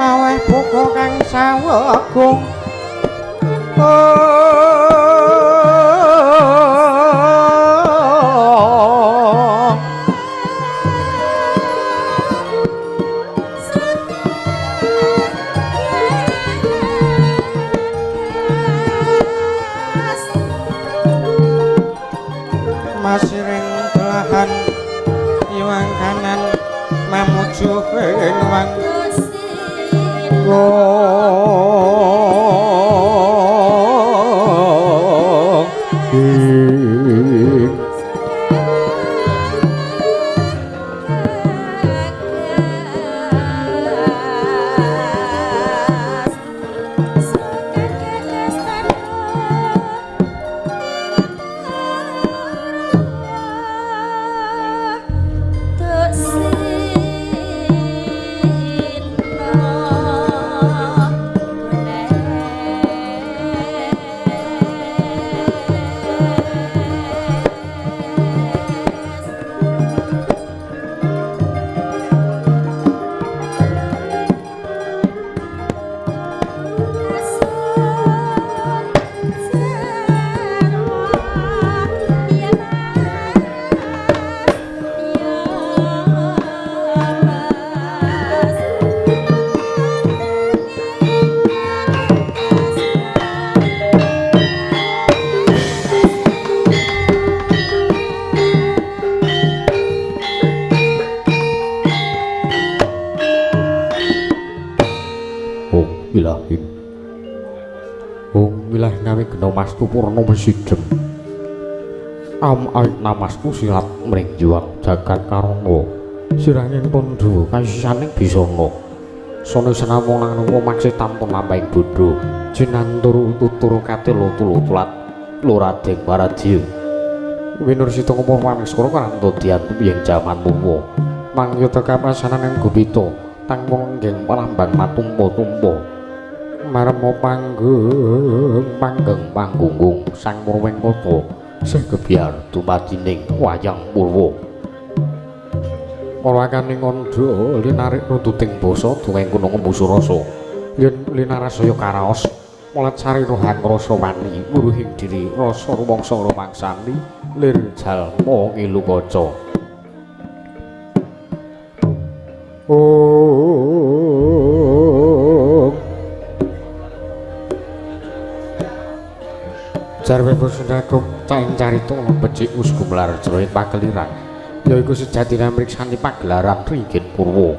Maweh buka kang sawegung. Masiring belahan iwang kanan mamuju ing wang Mastu purna mesidhem am ait namastu silat mring juang jagat karana siranging tandha kasisaning bisana sana senamung nang maksih tampun lampahing bodho jinantur tutur katelo tulat luradeng waradya winursita pameskara karanta diantu ing jaman muwa mangyata kapasanan gupita tangmung nggeng lambang matumpa-tumpa marmo panggung panggeng panggunggung sang Murwengkata sing gebyar dumadining wayang purwa marwakaning kandha linarik runtuting basa dongeng kuno ngembusu rasa yen linarasaya karaos mulat sari rohang rasa wani wuruhing diri rasa rumangsa rumangsani lir jalma ngilu kaca. Jarwe bosundaku caing carita becik wis gumelar jroning pageliran yaiku sejatine mriksani pagelaran ringgit purwa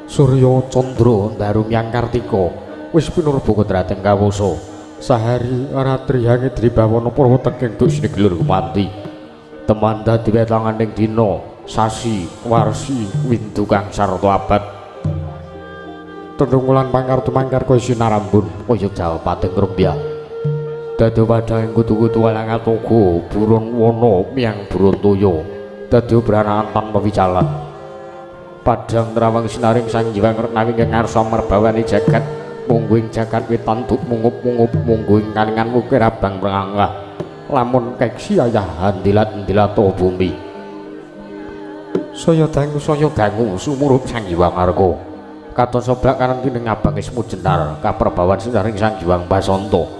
Surya Candra Ndaru Myang Kartika wis pinurba kodrating kawasa sahari ratri hangi dribawana purwa teking duk sineglir gumanti teman dadi wetanganing dina sasi warsi windu kang sarta abad tendungulan pangartu mangkar kaya sinarambun kaya jalpating rupiah dadi padhang kutu-kutu walang atoga burung wana miyang Brontoya dadi branakan tanpa wicalan padhang trawang sinaring Sang Hyang Renawi ing ngarsa merbawani jagat mungguing jagat wetan tut mungup-mungup mungguing kalingan wukir abang prangah lamun keksi ayah handilat-handilata bumi saya dangu sumurup Sang Hyang Arka katon soblak kanan kining abang ismu jenar kaperbawan sinaring Sang Hyang Basanta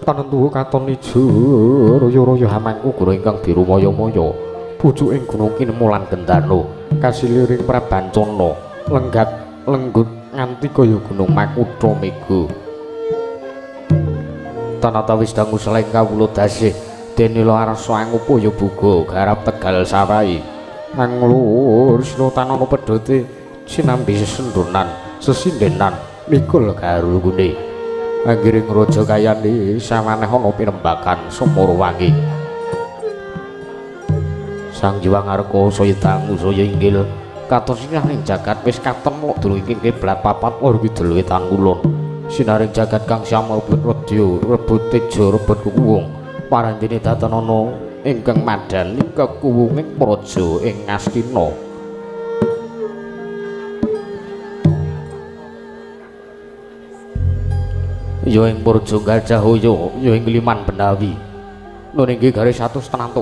tanentuhu katon ijo royo-royo hamangku guru ingkang biru maya-maya pucuking gunung kinemu lan gendano kasiliring prabancana lenggat lenggut nganti kaya gunung Makutha Mega tanatawis dangu seleng kawula dasih dene arsa angupaya buga garap tegal sawahi anglur sinotanana pedhote sinambi sesendunan sesindenan mikul garugune anggiring raja kayane sawaneh ana pinembakan sumur wangi Sang Hyang Arka saya dangu saya inggil katon sinaring jagat wis katon mok durung ing kiblat papat lor kidul wetan kulon sinaring jagat kang samar redya rebut teja rebut kuwung parandene datanana ingkang madani kekuwunging praja ing Ngastina. Ya ing Praja Gajahaya ya ing Liman Benawi nun inggih garis 142.000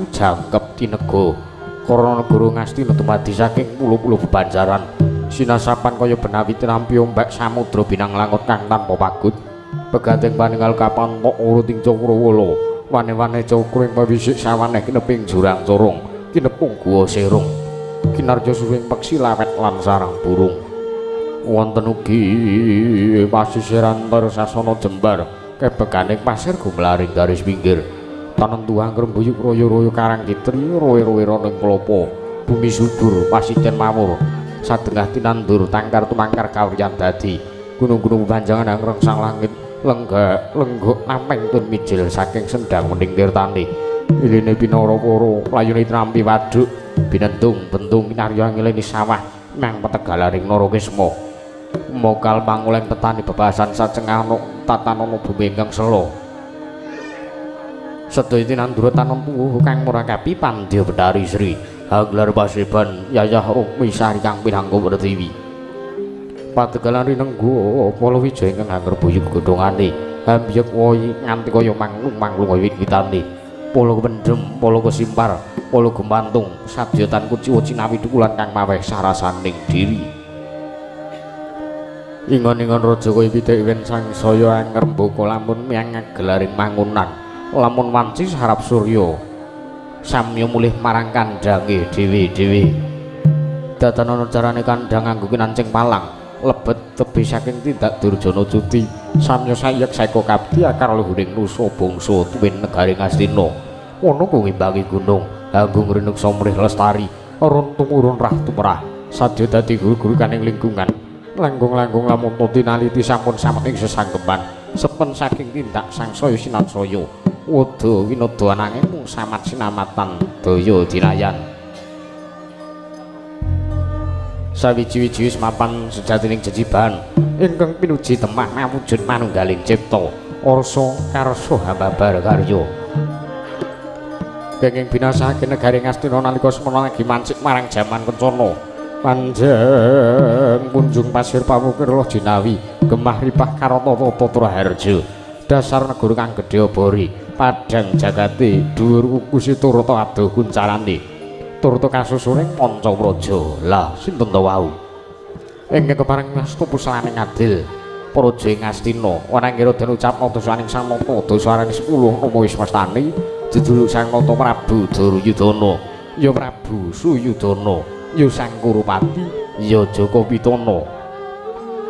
jangkep tinega karana negara Ngastina dumadi saking pulo-pulo bebanjaran Sinasapan kaya benawi tinampi ombak samudra binang langut kang tanpa pagut. Pegating paningal kapantok uruting cakrawala. Wane-wane cakra ing pawisik sawaneh kineping jurang corong, kinepung guwa serung. Kinarja suwing peksi lawet lan sarang burung. Wonten ugi pasisiran sasana jembar, kebeganing pasir gumlaring garis pinggir. Tanentuang grembuyuk royo-royo karang kitri, roe-roe roning klopo. Bumi subur pasiten mawur, sadengah tinandur tangkar tumangkar kawriyan dadi. Gunung-gunung panjangan angrengsang langit lenggak lenggok nameng tun mijil saking sendang wening tirtane. Iline pinara para layune tinampi waduk binentung bentung kinarya ngileni sawah nang petegalaring Narakisma. Mokal manguleng petani bebasan sacengah tatanana bumi ingkang sela. Sedaya tinandura tanem puwuh kang murakapi pandya Bethari Sri haglar paseban yayah rukmi sari kang pinangka pertiwi. Padegalan rinenggo palawija ingkang angrebuyuk godhongane hambyek woyi nganti kaya manglung-manglung kaya wit-witane. Pala kependhem, pala kesimpar, pala gumantung sadya tan kuciwa cinawi dukulan kang maweh sarasaning diri. Ingon-ingon raja kaya pitik wen sangsaya angrembaka lamun miyang ngagelaring mangunan, lamun wanci sarap surya samya mulih marang kandhange dhewe-dhewe. Dadan ana carane kandhang nganggo kinancing palang lebet tebih saking tindak durjana cuti samya sayek saeka kabdi akar luhuring nusa bangsa tuwin negari Ngastina. Ana ku ngimbangi gunung anggo ngrineksa mrih lestari run tumurun rah tumrah sadya dadi guru-guru kaning lingkungan. Langgung-langgung lamun tinaliti sampun samet ing sesanggeman sepen saking tindak sangsaya sinansaya wada winada ananging mung samat sinamatan daya dinayan. Sawiji-wiji mapan sejatining jejiban ingkang pinuji temah mawujud manunggaling cipta arsa karsa hambabar karya. Kenging binasake negari Ngastina nalika semana lagi mancik marang jaman kencana. Panjang punjung pasir pawukir loh jinawi gemah ripah karata tata traharja dasar negara kang gedhe obori padhang jagate dhuwur kukusi turta adoh kuncarane turta kasusuring panca praja. Lah sinten ta wau ingkang kepareng ngasta puselaning adil praja ing Ngastina ana ing den ucapna dosaning Sang Nata dosarane 10 nama wis mestani jejuluk Sang Nata Prabu Duryudana ya Prabu Suyudana ya Sang Kurupati ya Jaka Pitana.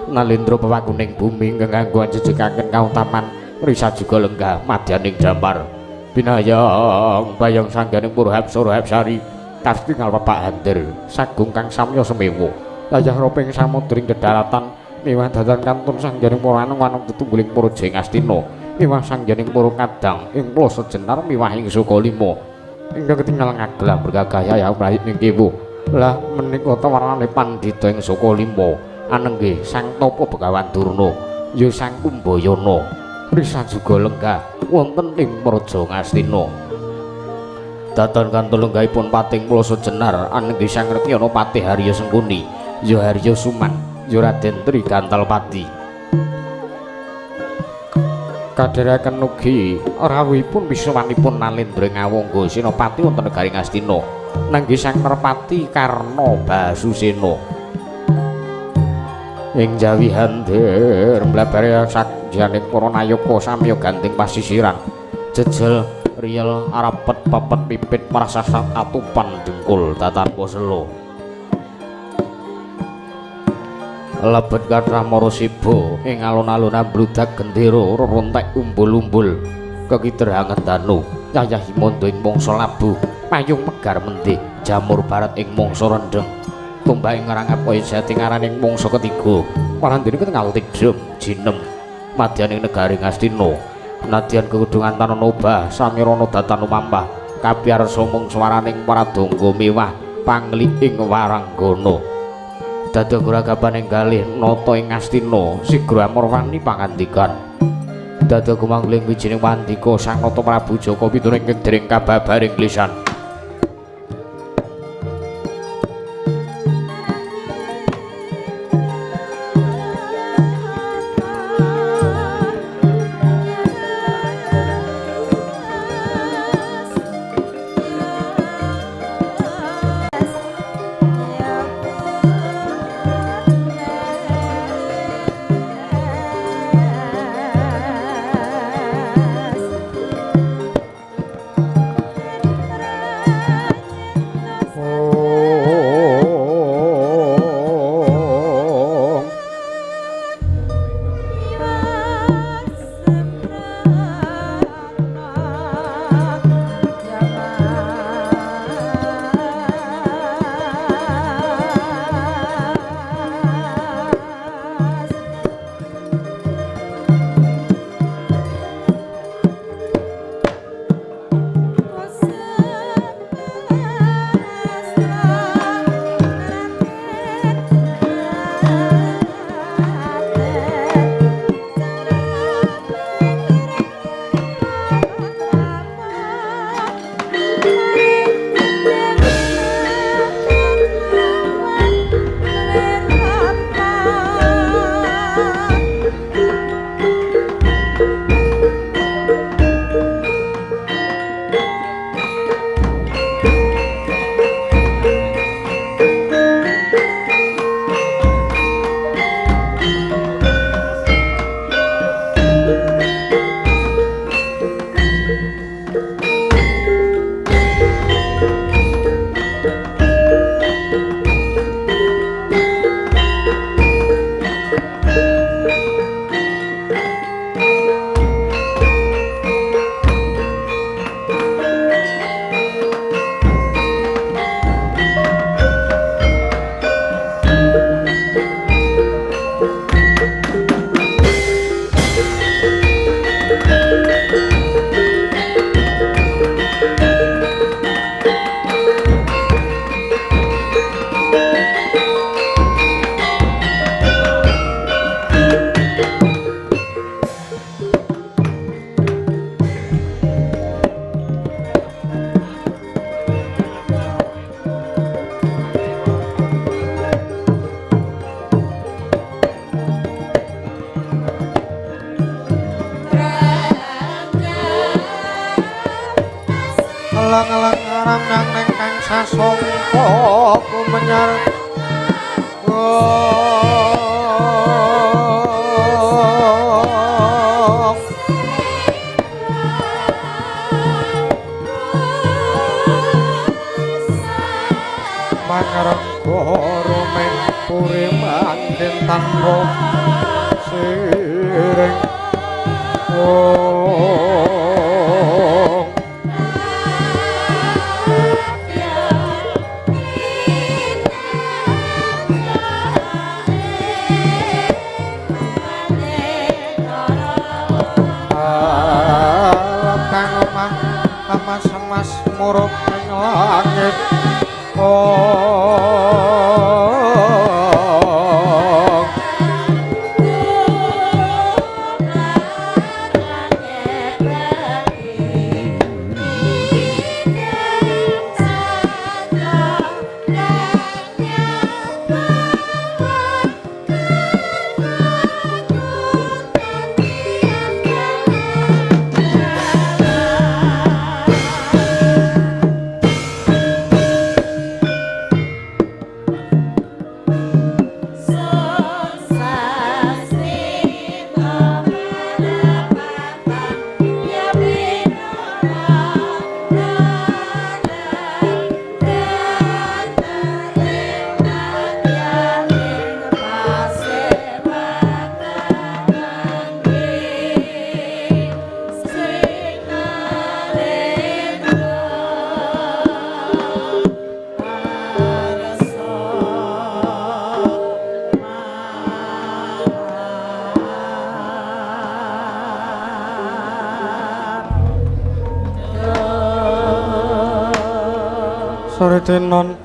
Nalendra pewakuning bumi ingkang kanggo anjejekaken kautaman risa juga lenggah madyaning damar binayang bayang sangganing Purhapsara Hapsari kastingal pepak handir sagung kang samya semewa layah roping samudring kedaratan miwah datan kantun sangganing para anung-anung tetungguling praja ing Astina miwah sangganing para kadang ing Plaza Jenar miwah ing Sukalima ingkang ketingal ngagelang bergagah yayah prayit ing kewu. Lah menika tawarane pandhita ing Sukalima anenggih Sang Tapa Begawan Durna ya Sang Kumbayana risa juga lenggah wonten ing Praja Ngastina. Datan kantun lenggahipun pating Plaza Jenar anenggih Sang Rekyana Patih Harya Sengkuni ya Harya Suman ya Raden Tri Gantalpati. Kadheraken ugi rawuhipun wiswanipun Nalendra Ngawangga Senopati wonten negari Ngastina nangge Sang Merpati Karna Basusena. Ing jawi handir mlebare sakjaning para nayaka samya ganting pasisiran jejel riyel arapet pepet pipit marasasat atupan dengkul tatanpa sela. Lebet kathah marasiba ing alun-alun ambludak gendera rerontek umbul-umbul kekidrangan danu yayah himanda ing mangsa labuh payung megar mendih jamur barat ing mangsa rendheng tumbak ing ngrangap kaya jati ngaraning mangsa ketiga parandene ketingal tidhem jinem madyaning negari Ngastina. Nadyan kekudungan tanana obah samirana datan lumampah kapiyarsa mung swaraning paradangga mewah pangli ing waranggana. Dadi gragapaning galih nata ing Ngastina sigra amorwani pangandikan. Dadi gumangling wijining wandika Sang Nata Prabu Jaka Pituna ingkang dereng kababaring lisan. Alang-alang aram nang neng kang sasongko kumenyar mangarengga rumeng puri mangkin tanpa siring. Mas murup ing langit. Tenon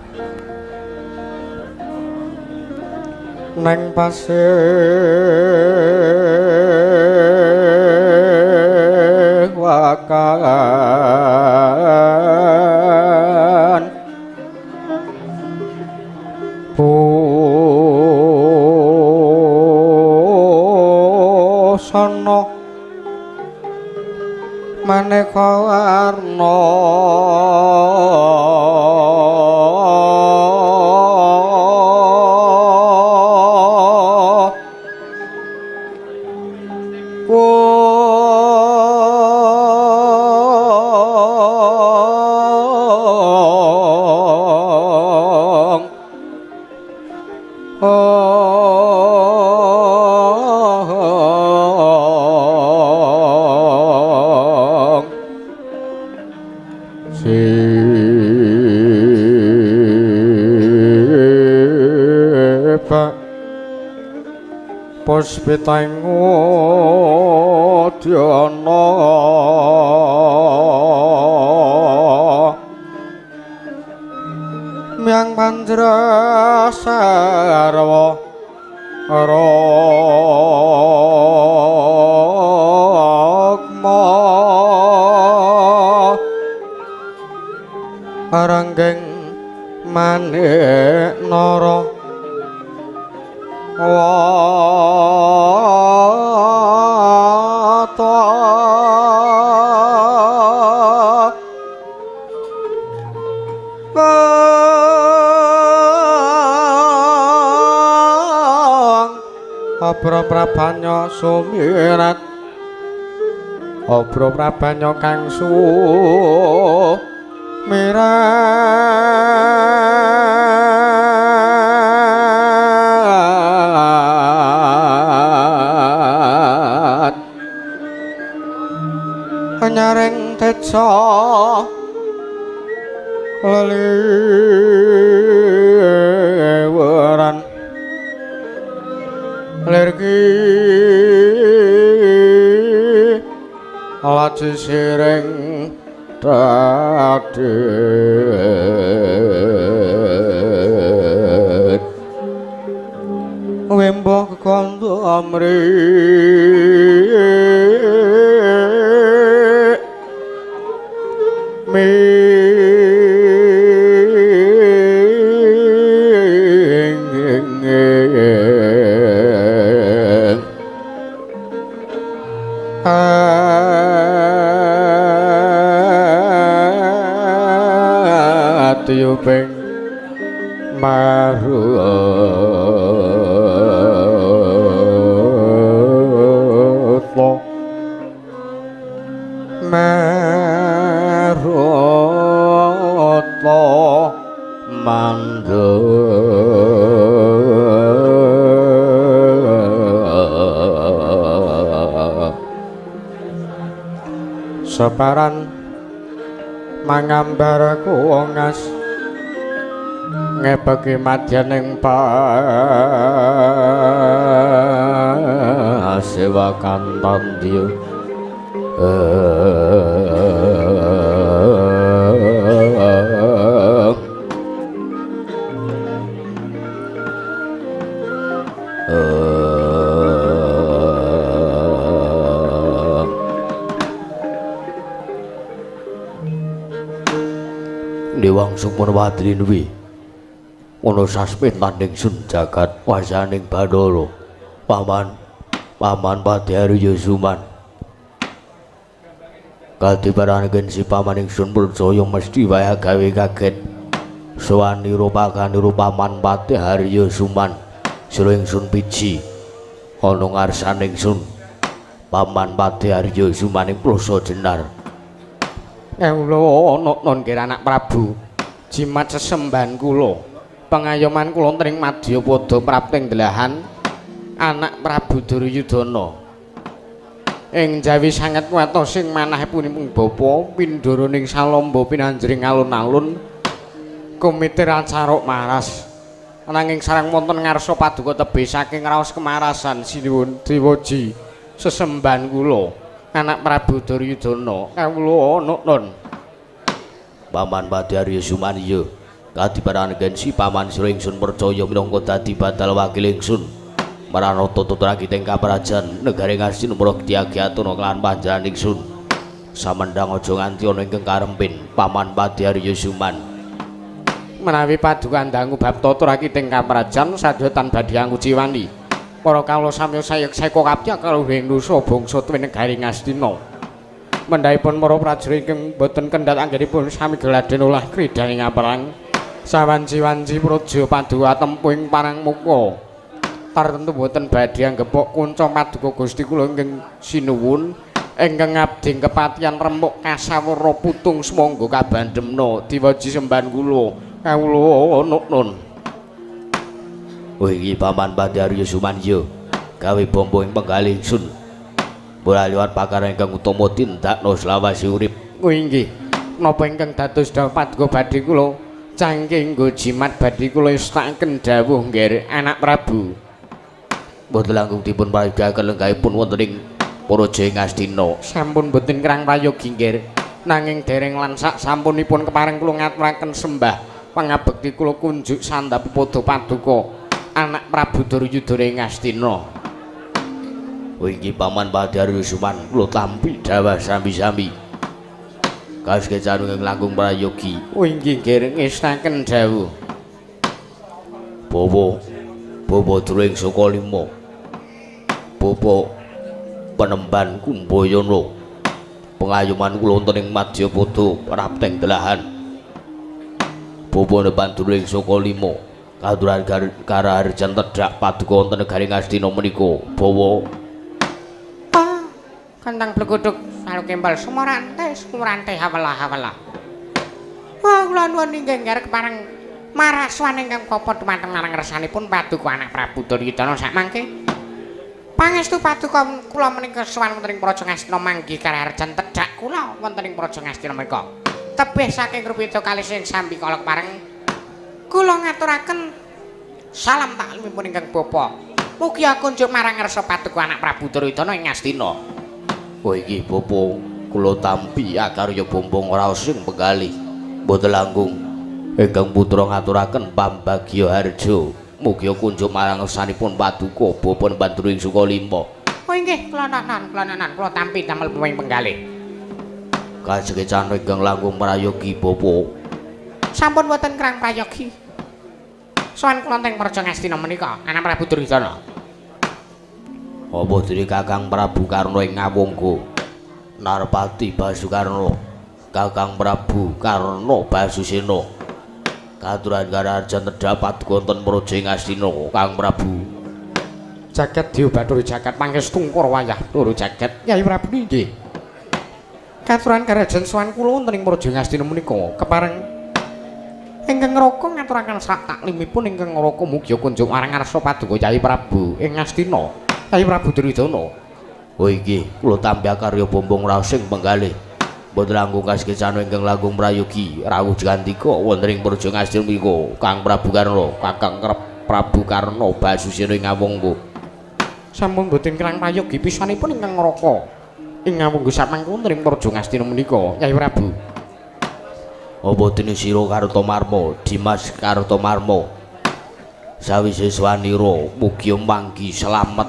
neng pasir wakan busana maneka warna Puspitaing udyana myang panjra sarwa rukma aranggeng manik nara wata Obro prabanya sumirat obro prabanya kang sumirat nyaring teca leliweran lirki laci siring dadi wembo kekondo amri Satiyuping marata marata mandha separan mangambar kuwongas ngebeki madyaning pasewakan tandya. Dewang Sukmana Wadrinwi ana sasmin tanding sun jagat wasaning Bathara. Paman, Paman Patih Arya Suman. Kadiparanken si paman ingsun percaya mesti wae gawe kaget. Sowanira pakanira Paman Patih Arya Suman. Sira ingsun piji ana ngarsane ingsun Paman Patih Arya Suman ing Plasa Jenar. Kawula ana nggih anak Prabu. Jimat sesembahan kula. Pengayoman kula tring madyapada prapting delahan anak Prabu Duryudana. Ing jawi sanget kuwatos sing manahipun bapa pindharaning salamba pinanjring alun-alun kumitir acaruk maras. Nanging sareng wonten ngarsa paduka tebih saking raos kemarasan sinuwun dewaji sesembahan kula. Anak Prabu Duryudana kawula nun. Paman Patih Arya Suman iya kadiparanken si paman sira ingsun percaya minangka dadi badal wakil ingsun maranata tutur ing kaprajan negari Ngastina mara diagyatana kelawan panjenengan ingsun. Samendhang aja nganti ana ingkang karempin Paman Patih Arya Suman. Menawi paduka ndangu bab tata rakiting kaprajan sadaya tan badhe anguciwani. Para kawula sami sayek-sayeka kapya karo nusa bangsa tuwin negari Ngastina. Mendhahipun para prajurit ingkang boten kendhat anggenipun sami geladen olah kridhaning aperang. Sawanci-wanci praja paduka tempuh ing parang muka. Tartemtu boten badhe anggepok kunca paduka Gusti kula ingkang sinuwun ingkang ngabdi kepatihan remuk kasawara putung sumangga kabandhemna diwaji sembahan kula kawula nun. Oh iki Paman Patih Arya Suman iya gawe bombo ing penggalih ingsun. Ora liwat pakara ingkang utama tindakna selawase urip. Oh inggih. Napa ingkang dados dawuh paduka badhe kula cangking nggo jimat badhe kula estakaken dawuh nggih anak Prabu. Mboten langkung dipun prayogaken lenggahipun wonten ing Praja Ngastina. Sampun boten kirang prayogi nggih. Nanging dereng lan sak sampunipun kepareng kula ngaturaken sembah pangabekti kula kunjuk sandhap padha paduka anak Prabu Duryudana ing Ngastina. Oh inggih Paman Patih Arya Suman kula tampi dawuh sami-sami. Kasekecan ing langkung prayogi. Oh inggih nggih ngestaken dawuh. Bawa bawa druwing saka lima. Bapa penemban Kumbayana. Pengayoman kula wonten ing Madyapada prapteng delahan. Bapa nepan druwing saka lima. Katuran karaharjan tedhak paduka wonten negari Ngastina menika. Bawa kentang bleguduk salu kempel sumorante sumorante hawelah-hawelah. Wah kula nuwun inggih nggih kepareng maraswan ingkang bapa dumateng marang ngersanipun paduka anak Prabu Duryudana sakmangke. Pangestu paduka kula menika sowan wonten ing Praja Ngastina manggih karaharjan tedhak kula wonten ing Praja Ngastina menika. Tebih saking rupita kalih sing sambi kala kepareng kula ngaturaken salam taklimipun ingkang bapa. Mugi kunjuk marang ngersa paduka anak Prabu Duryudana ing Ngastina. Oh iki bapa kula tampi akarya bombong raos ing penggalih. Mboten langkung ingkang putra ngaturaken pambagya harja. Mugi kunjuk marang ngersanipun paduka bapa nemban druwing suka lima. Oh inggih kula nanan kula nanan kula tampi damel ing penggalih. Kasekecan ingkang langkung prayogi bapa. Sampun boten kerang prayogi. Sowan kula teng Praja Ngastina menika anak Prabu Duryudana. Apa dene Kakang Prabu Karna ing Ngawangga? Narpati Basukarna, Kakang Prabu Karna Basusena. Katuran karajan terdapat wonten Praja Ngastina Kang Prabu. Jagat Dewa Bathara jagat pangestu ngkara wayah loro jagat Kyai Prabu nggih. Katuran karajan sowan kula wonten ing Praja Ngastina menika kepareng ingkang Raka ngaturaken sak taklimipun ingkang Raka mugi kunjung marang ngarsa paduka Kyai Prabu ing Ngastina. Kyai Prabu Duryudana. Oh inggih, kula tampi karya bombong rasing penggalih. Mboten langkung kasekecana ingkang langkung prayogi rawuh jgandika wonten ing Praja Ngastina menika Kang Prabu Karna, Kakang Prabu Karna Basusena ing Awangga. Sampun boten kirang prayogi pisanipun ingkang Raka ing Awangga samangke wonten ing Praja Ngastina menika Kyai Prabu. Apa dene sira Kartomarma, Dimas Kartomarma? Sawise swanira mugi manggi slamet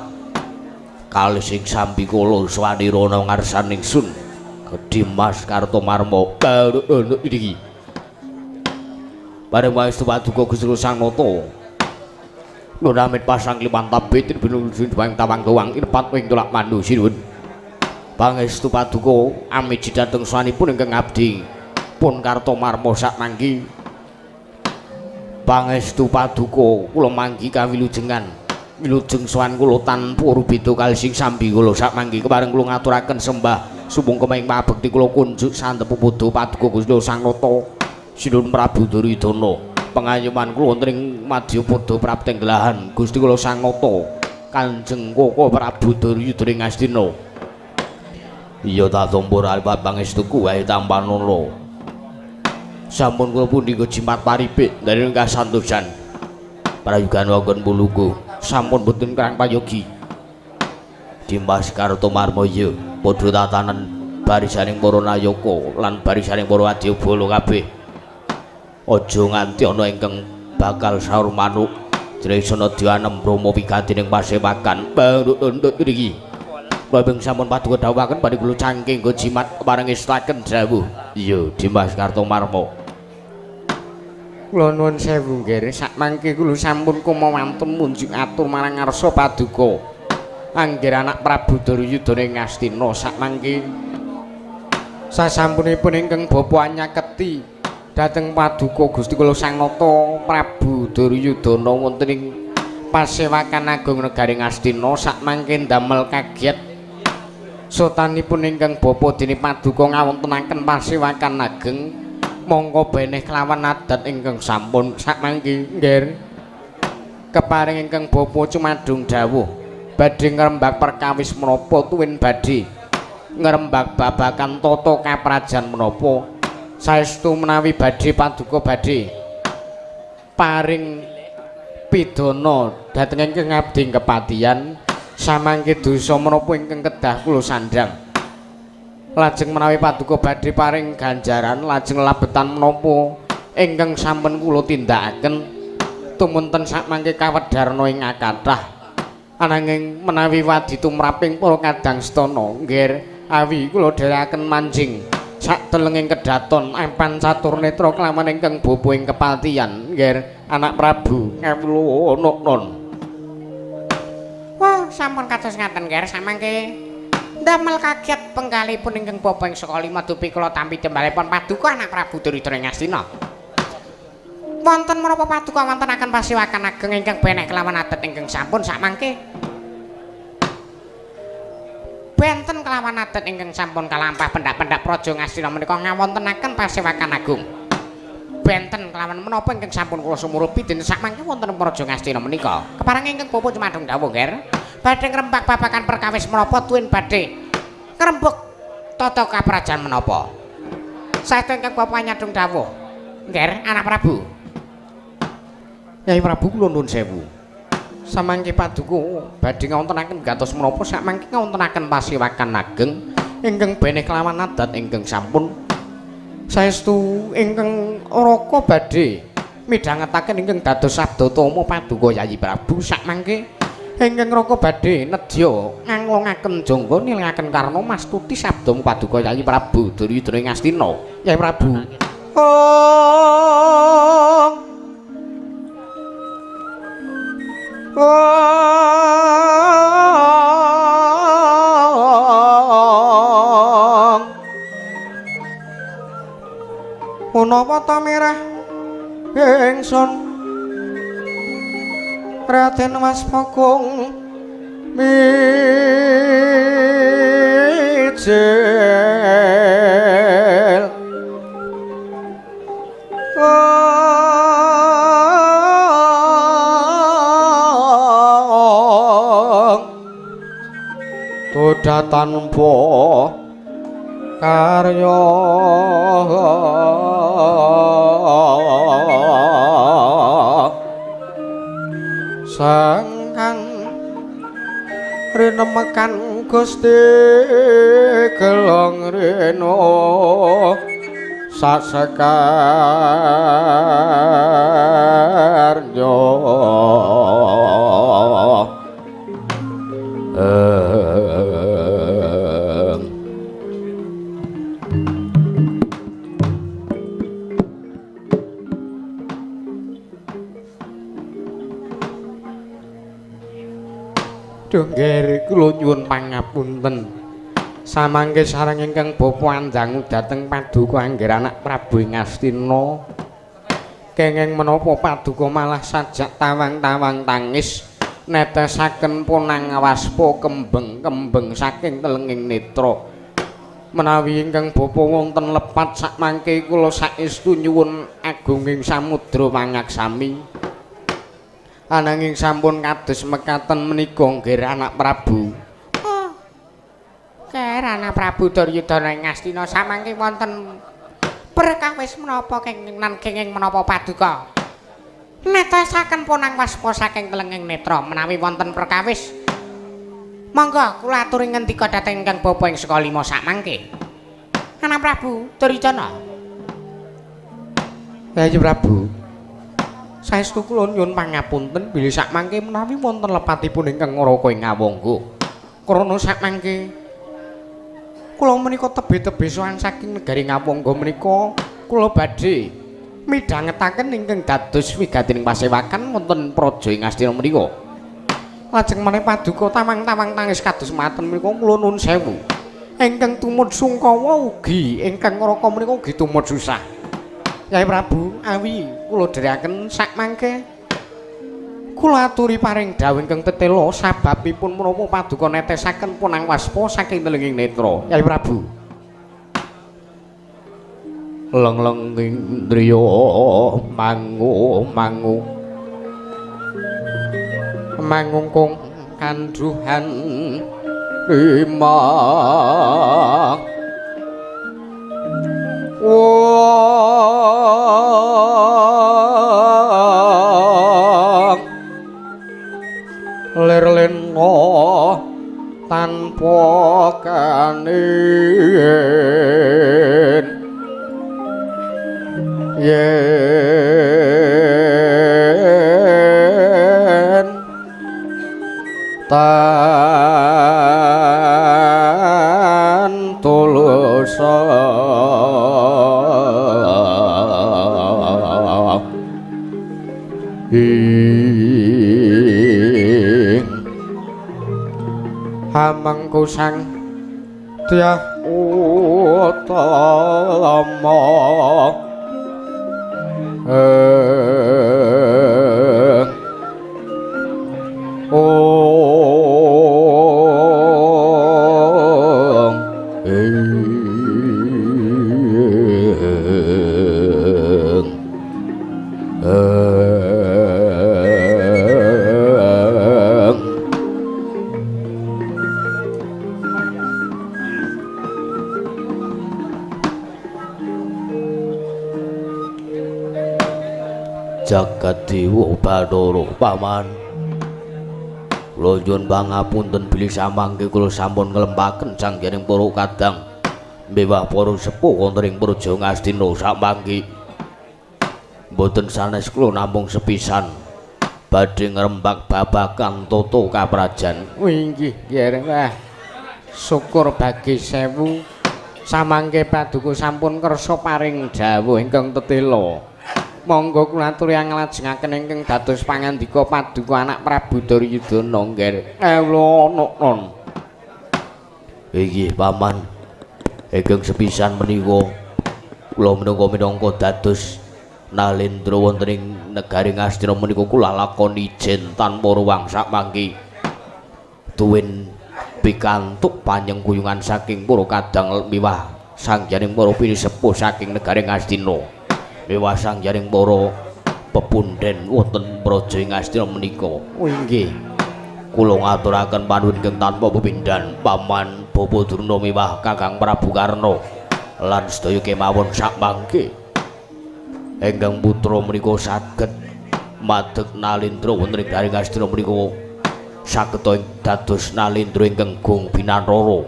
kalih sing sambikala swanira ana ngarsaning sun. Dimas Kartomarma baruk iki. Bareng waestu paduka Gusti Sang Nata. Nuwun amit pasang liman tabit binung bang tawang gowang irpat ing tolak mandu sinuwun. Pangestu paduka amiji dhateng swanipun ingkang abdi pun Kartomarma sakmangki. Pangestu paduka kula manggi kawilujengan. Wilujeng sowan kula tanpa rubeda kalih sing sambi kula sakmangki kepareng kula ngaturaken sembah sumangga ing pabekti kula kunjuk santepu padha paduka Gusti Sang Nata Sinuwun Prabu Duryudana pengayoman kula wonten ing madya padha prapteng gelahan Gusti kula Sang Nata Kanjeng Koko Prabu Duryudana ing Astina. Iya ta tampa rapat pangestuku wae tampanana. Sampun kula pundi jimat paripik dari kasantosan prayugan wonten puluku sampun boten kerang payogi. Dimas Kartomarma iya padha tatanan barisaning para nayaka lan barisaning para wadyabala kabeh. Aja nganti ana ingkang bakal saur manuk Jresana dianem Brahma wigati ning pasewakan. Baruk iki. Babeng sampun paduka dawuhaken badhe kula cangking nggo jimat kepareng ngestaken dawuh. Iya Dimas Kartomarma. Kula nuwun sewu nggih, sakmangke kula sampun kumawantun munjuk atur marang ngarsa paduka. Anggir anak Prabu Duryudana ing Ngastina sakmangke sasampunipun ingkang bapa anyaketi dhateng paduka Gusti kula Sang Nata Prabu Duryudana wonten ing pasewakan agung negari Ngastina sakmangke ndamel kaget sotanipun ingkang bapa dene paduka ngawontenaken pasewakan ageng mongko beneh kelawan adat ingkang sampun sakmangke nggih keparing ingkang bapa cumadung dawuh badhe ngrembak perkawis menapa tuwin badhe ngrembak babakan tata kaprajan menapa saestu menawi badhe paduka badhe paring pidana dhateng ingkang abdi kepatihan samangke dosa menapa ingkang kedah kula sandhang lajeng menawi paduka badhe paring ganjaran lajeng labetan menapa ingkang sampun kula tindakaken tumunten sakmangke kawedharna ing kathah ananging menawi wadi tumraping para kadang setana nggih awi kula dherekaken manjing sakdelenging kedaton ampan catur netra kelawan ingkang bapa ing kepatihan nggih anak Prabu kawula non. Wah sampun kados ngaten nggih samangke ndamel kaget penggalipun ingkang bapa ing saka lima dupi kula tampi tembalipun paduka anak Prabu Duryudana ing Ngastina. Wonten menapa paduka wontenaken pasewakan ageng ingkang beneh kelawan adat ingkang sampun sakmangke benten kelawan adat ingkang sampun kalampah pendak-pendak Praja Ngastina menika ngawontenaken pasewakan agung benten kelawan menapa ingkang sampun kula sumurupi dene sakmangke wonten Praja Ngastina menika kepareng ingkang bapa cumadung dawuh nggih badhe ngrembak babagan perkawis menapa tuwin badhe ngrembug tata kaprajan menapa saestu ingkang bapa nyadung dawuh nggih anak Prabu. Kyai Prabu kula nuwun sewu. Samangke paduka badhe ngawontenaken gantos menapa sakmangke ngawontenaken pasewakan ageng ingkang beneh kelawan adat ingkang sampun saestu ingkang Raka badhe midhangetaken ingkang dados sabdatama paduka Yayi Prabu sakmangke ingkang Raka badhe nedya nganglongaken jangga nilingaken karna mastuti sabda paduka Yayi Prabu Duryudana ing Ngastina. Yayi Prabu. Oh. Oh. Punapa ta merah Ingsun Raden Mas Pokong mijil Toda tanpa karya sangkang rinemekan Gusti gelong rena sasekarya. Dongger kula nyuwun pangapunten samangke sareng ingkang bapa andangu dhateng paduka angger anak Prabu ing Astina kenging menapa paduka malah sajak tawang-tawang tangis netesaken ponang waspa kembeng-kembeng saking telenging netra. Menawi ingkang bapa wonten lepat sakmangke kula saestu nyuwun agunging samudra mangaksami. Ananging sampun kados mekaten menika nggih anak Prabu. Oh. Ger anak Prabu Duryudana ing Astina samangke wonten perkawis menapa kenging nan kenging menapa paduka netesaken ponang waspa saking telenging netra menawi wonten perkawis. Monggo kula aturi ngendika dhateng ingkang bapa ing saka lima sakmangke. Anak Prabu Duryudana. Yayi Prabu, saestu kula nyuwun pangapunten bilih sakmangke menawi wonten lepatipun ingkang ngraka ing Ngawangga. Krana sakmangke kula menika tebih-tebih sowan saking negari Ngawangga menika kula badhe midhangetaken ingkang dados wigatining pasewakan wonten praja ing Astina menika. Lajeng meneh paduka tawang-tawang tangis kados mekaten menika kula nuwun sewu. Ingkang tumut sungkawa ugi ingkang ngraka menika ugi tumut susah. Yai Prabu, awi kula dherekaken sakmangke kula aturi paring dawuh ingkang tetela sababipun menapa paduka netesaken ponang waspa saking telenging netra. Yai Prabu. Leng-leng indriya mangu mangu mangungkung kandhuhan lima. Wong lir lena tanpa kanin yen tan tulus ing hamengku sang dyah utama ong ing Jagat Dewa Bathara paman kula nyuwun pangapunten bilih samangke kula sampun nglempaken sanggening para kadang mbewah para sepuh wonten ing Praja Ngastina samangke mboten sanes kula namung sepisan badhe ngrembak babagan tata kaprajan. Inggih nggih, wah syukur bagi sewu samangke paduka sampun kersa paring dawuh ingkang tetela. Monggo kula aturi nglajengaken ingkang dados pangandika paduka anak Prabu Duryudana nggih. Kula nuwun. Inggih paman, ingkang sepisan menika kula menika minangka dados Nalendra wonten ing negari Ngastina menika kula lakoni ijen tanpa ruwang sakmangke tuwin pikantuk panyengkuyungan saking para kadang miwah sangyaning para pinisepuh saking negari Ngastina miwah sangyaning para pepunden wonten praja ing Ngastina menika. Oh inggih. Kula ngaturaken panuwun ingkang tanpa pepindhan Paman Bapa Durna miwah Kakang Prabu Karna lan sedaya kemawon sakmangke ingkang putra menika saged madeg Nalendra wonten ing negari Ngastina menika saged dados Nalendra ingkang gong binantara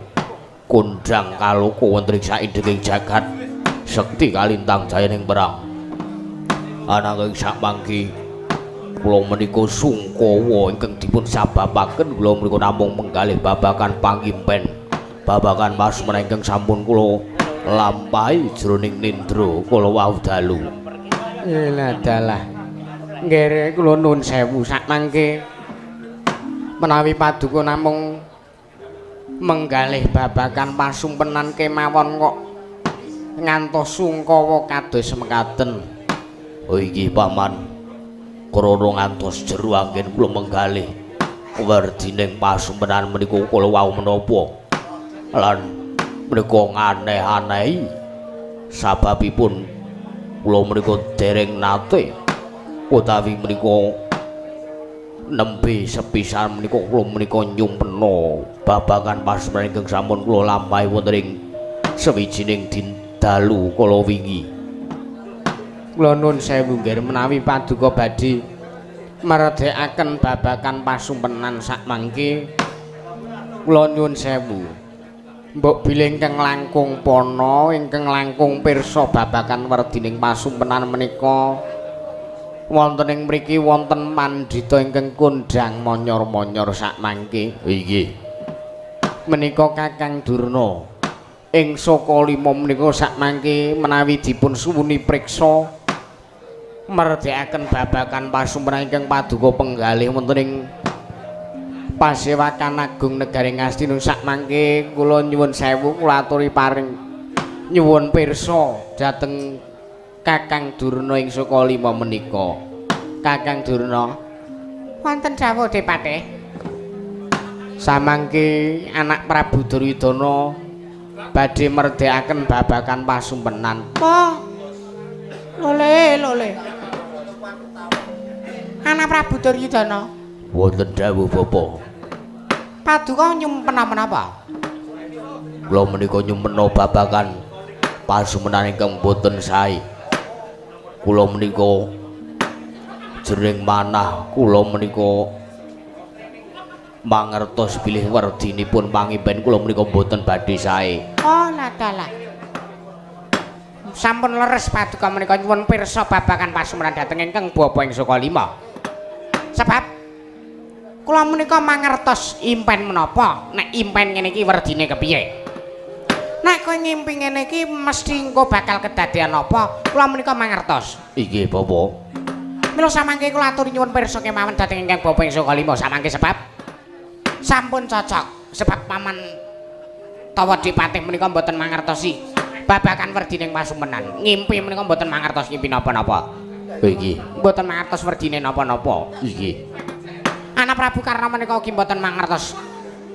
kondhang kaloka wonten ing saindenging jagat sekti kalintang jayaning perang. Ananging sakmangke kula menika sungkawa ingkang dipun sababaken kula menika namung menggalih babagan pangimpen babagan pasumena ingkang sampun kula lampahi jroning nindra kala wau dalu. Dalah. Nggih kula nuwun sewu sakmangke menawi paduka namung menggalih babagan pasumpenan kemawon kok ngantos sungkawa kados mekaten. Oh inggih Paman, krana ngantos jero anggen kula menggalih werdining pasumpenan menika kula wau menapa lan menika nganeh-anehi sababipun kula menika dereng nate utawi menika nembe sepisan menika kula menika nyumpena babagan pasumpenan ingkang sampun kula lampahi wonten ing sawijining dalu kala wingi. Kula nuwun sewu nggih menawi paduka badhe merdekaken babagan pasumpenan sakmangke kula nyuwun sewu. Mbok bilih ingkang langkung pana ingkang langkung pirsa babagan werdining pasumpenan menika wonten ing mriki wonten pandhita ingkang kondhang monyor-monyor sakmangke. Inggih. Menika Kakang Durna ing Saka Lima menika sakmangke menawi dipun suwuni priksa merdekaken babagan pasumpenan ingkang paduka penggalih wonten ing Pasewakan Agung Negari Ngastina sakmangke kula nyuwun sewu kula aturi paring nyuwun pirsa dhateng Kakang Durna ing Saka Lima menika. Kakang Durna, wonten dawuh Depatih. Samangke anak Prabu Duryudana badhe merdekaken babagan pasumpenan. Oh. Lole, lole. Anak Prabu Duryudana. Wonten dawuh Bapak. Paduka nyumpena menapa? Kula menika nyumpena babagan pasumenan ingkang boten sae. Kula menika jroning manah kula menika mangertos bilih werdinipun pangimpen kula menika boten badhe sae. Oh, ladalah. Sampun leres paduka menika nyuwun pirsa babagan pasumenan dhateng ingkang Bapa ing Saka Lima. Sebab kula menika mangertos impen menapa, nek impen ngene iki werdine kepiye. Nek kowe ngimpi ngene iki mesti engko bakal kedadean apa, kula menika mangertos. Inggih, Bapak. Mila samangke kula aturi nyuwun pirsa kemawon dhateng ingkang Bapa ing Saka Lima samangke sebab sampun cocok, sebab paman tawa Dipatih menika mboten mangertosi babagan werdining pasumenan. Ngimpi menika mboten mangertos ngimpi napa-napa. Inggih. Mboten mangertos werdine napa-napa. Inggih. Anak Prabu Karna menika ugi mboten mangertos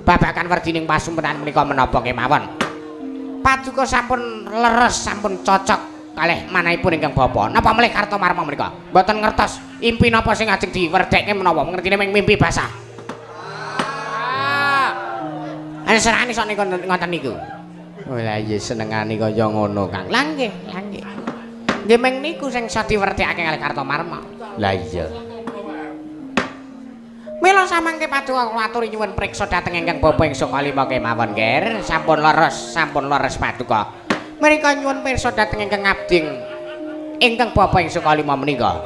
babagan werdining pasumenan menika menapa kemawon. Paduka sampun leres, sampun cocok kalih manahipun ingkang bapa. Napa melih Kartomarma menika mboten ngertos impi napa sing ajeng diwerdekke menapa, ngertine ming mimpi basah. Ah. Serane sok niku ngoten niku. Oh lah iya senengane kaya ngono, Kang. Lah nggih, lah nggih. Nggih ming niku sing iso diwerdekake kalih Kartomarma. Lah iya. Mila samangke paduka kula aturi nyuwun priksa dhateng ingkang Bapa ing Saka Lima kemawon, Ger. Sampun leres paduka. Mrika nyuwun pirsa dhateng ingkang abdi ingkang Bapa ing Saka Lima menika.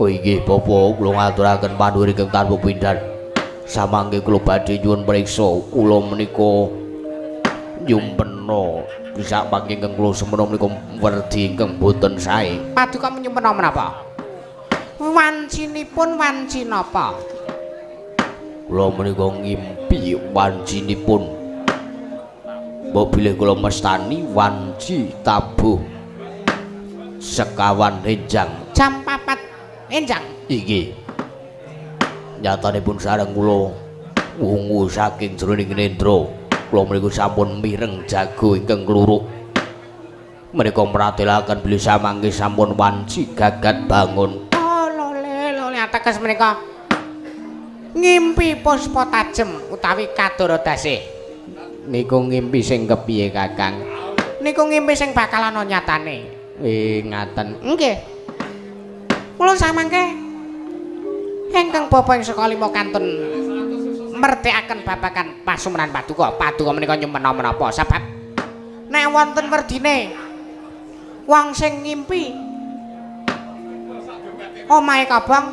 Oh inggih Bapa, kula ngaturaken panuwun ingkang tanpa pindhan. Samangke kula badhe nyuwun priksa, kula menika nyumpena bisa mangke ingkang kula semena menika werdi ingkang boten sae. Paduka nyumpena menapa? Wancinipun wanci napa? Kula menika ngimpi wancinipun mbok bilih kula mestani wanci tabuh sekawan enjang. Jam 4 enjang. Inggih. Nyatanipun sareng kula wungu saking jroning nendra. Kula mriku sampun mireng jago ingkang kluruk. Menika mratelaken bilih samangke sampun wanci gagat bangun. Oh, lole lole ateges menika ngimpi puspa tajem utawi kadara dasih. Niku ngimpi sing kepiye, Kakang? Niku ngimpi sing bakal ana nyatane. Ngaten. Nggih. Kula samangke ingkang bapa ing saka lima kantun merdekaken babagan pasumenan paduka. Paduka menika nyumena menapa sebab nek wonten werdine wong sing ngimpi omahe kobong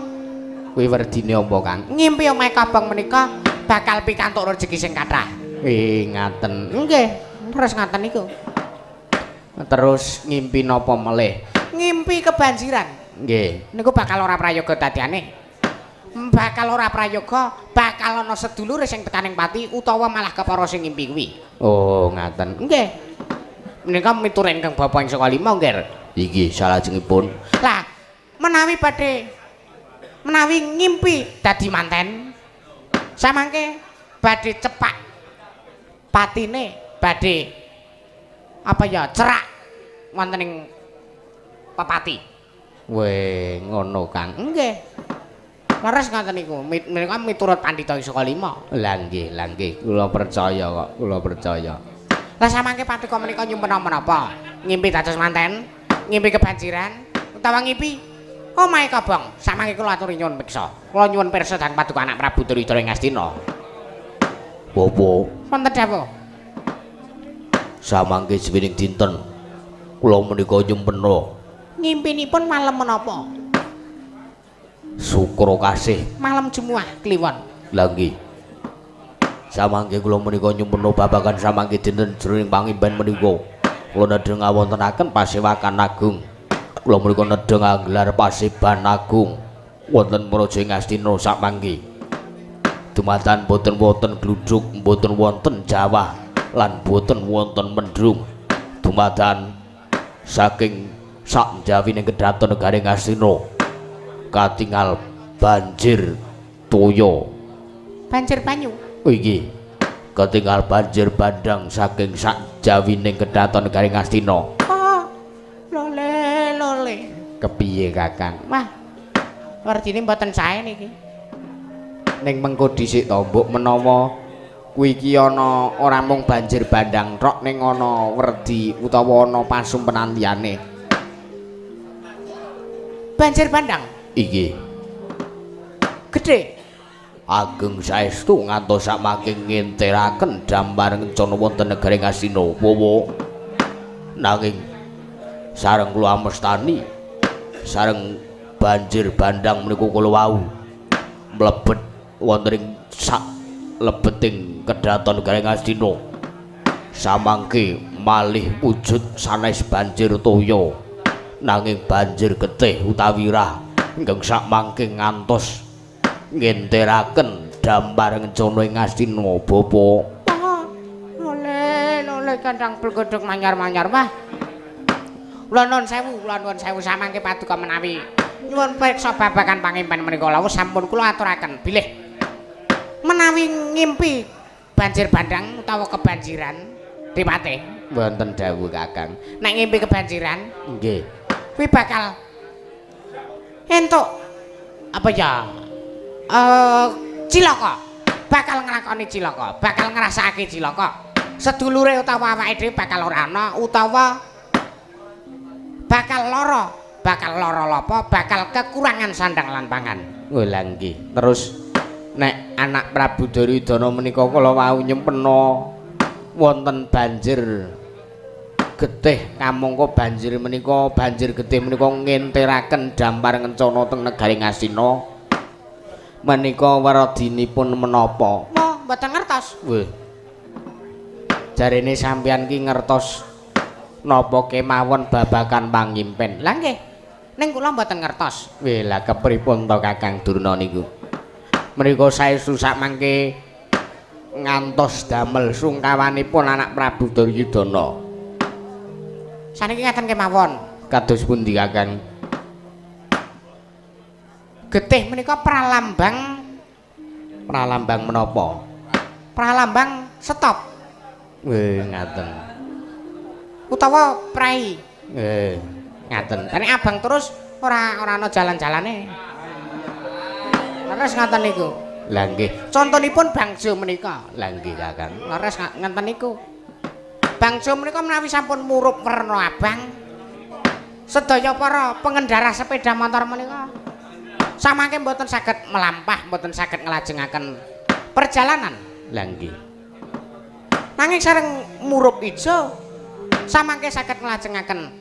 kuwi werdine apa, Kang? Ngimpi omahe kobong menika bakal pikantuk rejeki sing kathah. Ngaten. Nggih, terus ngaten niku. Terus ngimpi napa melih? Ngimpi kebanjiran. Nggih. Niku bakal ora prayoga dadiane. Bakal ora prayoga, bakal ana sedulure sing tekaning pati utawa malah kepara sing ngimpi kuwi. Oh, ngaten. Nggih. Menika miturut ingkang bapa ing saka lima nggih. Inggih, salajengipun. Lah, menawi badhe menawi ngimpi dadi manten samangke badhe cepak patine badhe apa ya cerak wonten ing pepati. Weh, ngono, Kang. Nggih. Leres ngoten niku, menika miturut pandhita saka lima. Lah nggih, lah nggih, kula percaya kok, kula percaya. Lah samangke paduka menika nyumpena menapa? Ngimpi dados manten, ngimpi kebanjiran, utawa ngimpi omahe kobong. Samangke kula aturi nyuwun pirsa. Kula nyuwun pirsa dhateng paduka anak Prabu Duryudana ing Astina. Bapak, wonten dawuh. Samangke sawining dinten kula menika nyumpena. Ngimpinipun malem menapa? Sukra kasih malem Jumuah kliwon. Lha nggih. Samangke kula menika nyumpena babagan samangke dinten jroning pangimpen menika. Kula nedheng ngawontenaken pasewakan agung. Kula menika nedheng anggelar paseban agung wonten Praja Ngastina samangke. Dumatan boten wonten gludhug, boten wonten jawah lan boten wonten mendrung. Dumatan saking sak njawining kedaton negari Ngastina katingal banjir toya, banjir banyu. Oh iki katingal banjir bandang saking sak jawining kedaton negari Ngastina. Oh, lole lole. Kepiye, Kakang? Wah, werdine mboten sae niki. Ning mengko dhisik to, mbok menawa kuwi iki ana ora mung banjir bandang tok, ning ana werdi utawa ana pasumpenan liyane. Banjir bandang iki gedhe ageng saestu ngantos samangke ngenteraken dampar kencana wonten negari Ngastina. Wawa nanging sareng kula amestani sareng banjir bandang menika kula wau mlebet wonten ing sak lebeting kedaton negari Ngastina samangke malih wujud sanes banjir toya, nanging banjir getih utawi rah ingkang sakmangke ngantos ngenteraken dampar kencana ing Ngastina. Bapa, oh, lole lole kandang blegodhog manyar-manyar. Wah, kula nuwun sewu, kula nuwun sewu samangke paduka menawi nyuwun pirsa babagan pangimpen menika lawuh sampun kula aturaken bilih menawi ngimpi banjir bandang utawa kebanjiran dipate. Wonten dawuh, Kakang. Nek ngimpi kebanjiran nggih kuwi bakal entuk apa ya cilaka, bakal nglakoni cilaka, bakal ngrasakake cilaka. Sedulure utawa awake dhewe bakal ora ana utawa bakal lara, bakal lara lapa, bakal kekurangan sandang lan pangan. Oh lha nggih. Terus nek anak Prabu Duryudana menika kala wau nyempena wonten banjir getih kamangka banjir menika banjir getih menika ngenteraken dampar kencana teng negari Ngastina menika weradinipun menapa? Wah, mboten ngertos. Weh. Jarene sampeyan ki ngertos napa kemawon babagan pangimpen. Lah nggih. Ning kula mboten ngertos. Weh, lah kepripun to Kakang Durna niku? Menika saestu sakmangke ngantos damel sungkawanipun anak Prabu Duryudana. Saniki ngaten kemawon. Kados pundi Kakang? Getih menika pralambang pralambang menapa? Pralambang stop. Nggih, ngaten. Utawa prei. Nggih, ngaten. Nek abang terus ora ana jalan-jalane. Leres ngaten niku. Lah nggih. Contonipun bangjo menika. Lah nggih Kakang. Leres ngaten niku. Bangjo menika menawi sampun murup werna abang, sedaya para pengendara sepeda motor menika samangke mboten saged melampah, mboten saged nglajengaken perjalanan. Lah nggih. Nanging sareng murup ijo samangke saged nglajengaken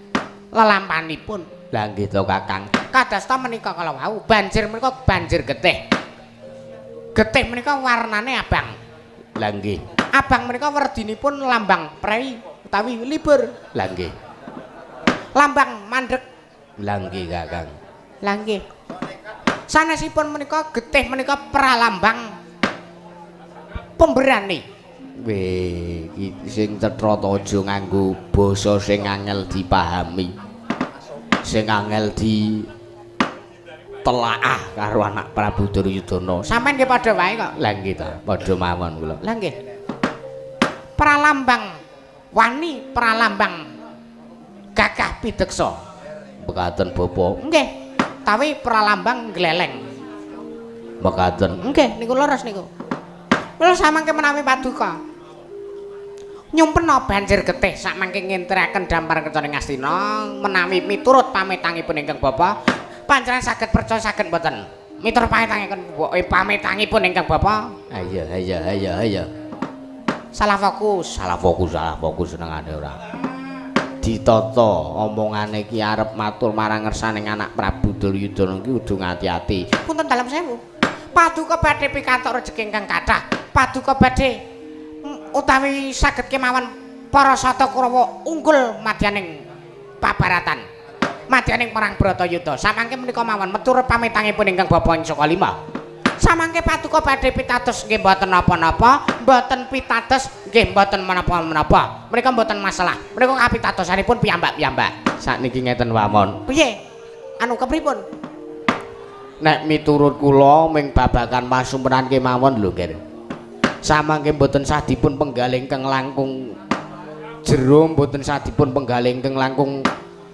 lelampanipun. Lah nggih to Kakang. Kadasta menika kala wau banjir menika banjir getih. Getih menika warnane abang. Lah nggih. Abang menika werdinipun lambang prei utawi libur. Lah nggih. Lambang mandheg. Lah nggih Kakang. Lah nggih. Sanesipun menika getih menika pralambang pemberani. Weh, iki sing cetha aja nganggo basa sing angel dipahami. Sing angel di telaah karo anak Prabu Duryudana. Sampeyan nggih padha wae kok. Lah nggih ta, padha mawon kula. Lah nggih. Pralambang wani, pralambang gagah pideksa. Mekaten bapa. Nggih. Tawi pralambang gleleng. Mekaten. Nggih, niku leres niku. Kula samangke menawi paduka nyumpena banjir getih samangke ngenteraken dampar kencane Ngastina menawi miturut pamitangipun ingkang bapa, panjenengan saged percaya saged mboten? Miturut pamitangipun ingkang bapa. Ayo ayo ayo ayo. Salah fokus, salah fokus, salah fokus senengane ora. Ditata omongane iki arep matur marang ngersane anak Prabu Duryudana iki kudu ngati-ati. Punten dalem sewu. Paduka badhe pikantuk rejeki ingkang kathah. Paduka badhe utawi saged kemawon para sata Kurawa unggul madyaning pabaratan. Madyaning perang Bratayuda. Samangke menika mawon meturut pamitangipun ingkang bapa ing saka lima. Samangke paduka badhe pitados nggih mboten napa-napa, mboten pitados nggih mboten menapa-menapa. Menika mboten masalah. Menika kapitadosanipun piyambak-piyambak. Sakniki ngeten wamon. Piye? Anu kepripun? Nek miturut kula ming babagan pasumpenan kemawon lho, Ger. Samangke mboten sah dipun penggalih ingkang langkung jero, mboten sah dipun penggalih ingkang langkung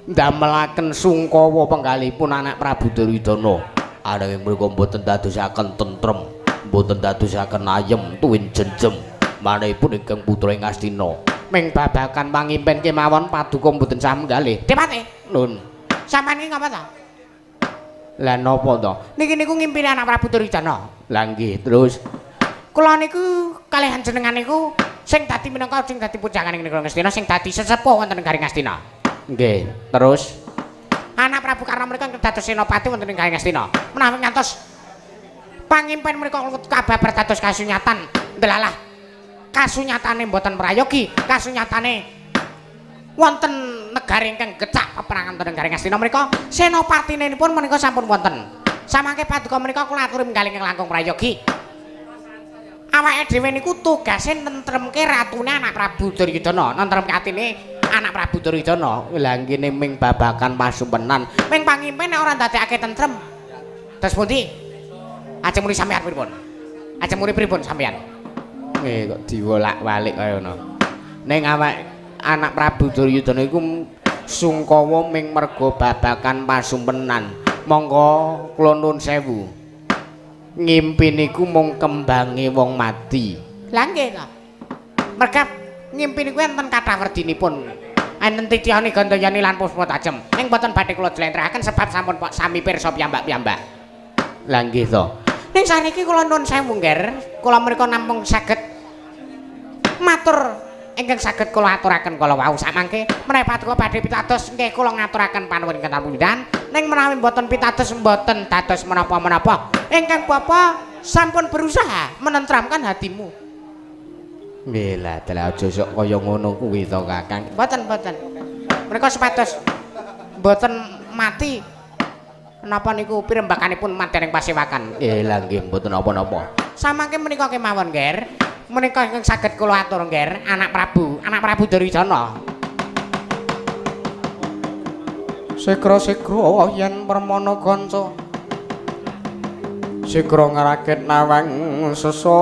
ndamelaken sungkawa penggalihipun anak Prabu Duryudana. Ananging mriku mboten dadosaken tentrem, mboten dadosaken ayem tuwin jenjem manehipun ingkang putra ing Ngastina. Ming babagan pangimpen kemawon paduka mboten sah menggalih. Depate. Nun. Sampeyan iki ngapa ta? Lah napa to? Niki niku ngimpine anak Prabu Duryudana. Lah nggih, terus kula niku kalihan jenengan niku sing dadi minangka sing dadi pujangan ing negara Ngastina, sing dadi sesepuh wonten negari Ngastina. Nggih, terus anak Prabu Karna menika ingkang dados senopati wonten ing negari Ngastina. Menawi ngantos pangimpen menika kababar dados kasunyatan, ndelalah kasunyatane mboten prayogi, kasunyatane wonten negari ingkang gecak peperangan wonten negari Ngastina menika senopatinipun menika sampun wonten. Samangke paduka menika kula aturi menggalih ingkang langkung prayogi. Awake dhewe niku tugase nentremke ratune anak Prabu Duryudana, nentremke atine anak Prabu Duryudana. Lah ngene ming babagan pasumpenan, ming pangimpen nek ora ndadekake tentrem. Terus pundi? Ajeng muni sampeyan pripun? Ajeng muni pripun sampeyan? Kok diwolak-walik kaya ngono. Ning awak anak Prabu Duryudana iku sungkawa ming merga babagan pasumpenan. Monggo kula nuwun sewu. Ngimpi niku mung kembange wong mati. Lah nggih ta. Merga ngimpi niku enten kathah werdinipun. Enten titihane Gandayani lan Puspa Tajem. Ning mboten badhe kula jlentrehaken sebab sampun sami pirsa piyambak-piyambak. Lah nggih to. Ning saniki kula nuwun sewu, Ngger. Kula mriku namung saged matur ingkang saged kula aturaken kala wau samangke menawi paduka badhe pitados nggih kula ngaturaken panuwun ingkang tanpa ning menawi mboten pitados mboten dados menapa-menapa. Ingkang bapa sampun berusaha menentramkan hatimu. Nggih lah, dalah aja sok kaya ngono kuwi to, Kakang. Mboten, mboten. Menika supados mboten mati. Napa niku pirembakanipun madyaning pasewakan. Nggih lah nggih mboten napa-napa. Samangke menika kemawon, Ngger. Menika ingkang saged kula atur, Ngger, anak Prabu Duryudana. Sigra-sigra yen permana kanca sigra ngrakit nawang sesangka.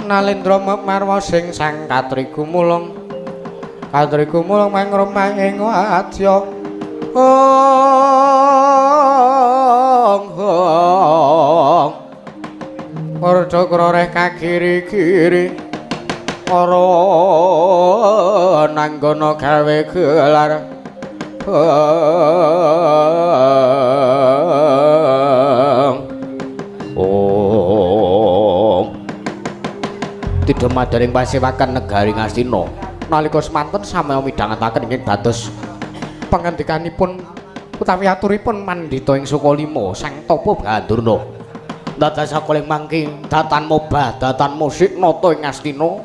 Nalendra marwa sing sang katri gumulung, katri gumulung mangremang ing wadya. Ora kroreh kagiri-giri ora nanggono gawe gelar. Om tidha madaring pasewakan negari Ngastina nalika semanten samya midhangetaken ingkang dados pangandikanipun utawi aturipun Mandhita ing Sukalima Sang Tapa Bandurna. Dados sakoling mangke datan mobah datan musik nata ing Ngastina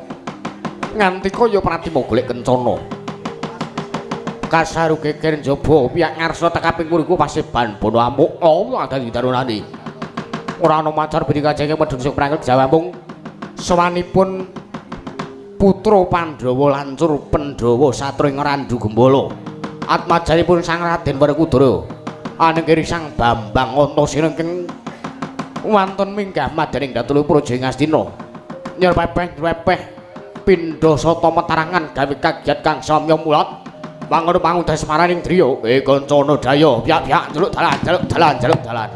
nganti kaya pratima golek kencana. Kasaru geger njaba piyak ngarsa tekaping mriku paseban bono amuk Allah dadi darunane. Ora ana macar bedi kajenge medhun sing prangkel jawabung sowanipun putra Pandhawa lancur Pandhawa satru ing Randu Gembala. Atmajanipun Sang Raden Werkudara anengkiri Sang Bambang Antasena ingkang wonten minggah madaning datulu praja ing Ngastina. Nyerpepeh-nyerpepeh pindha sata metarangan gawe kagiat kang samya mulat mangun pangudas maraning driya. Kancana daya piyak-piyak njaluk dalan njaluk dalan njaluk dalan.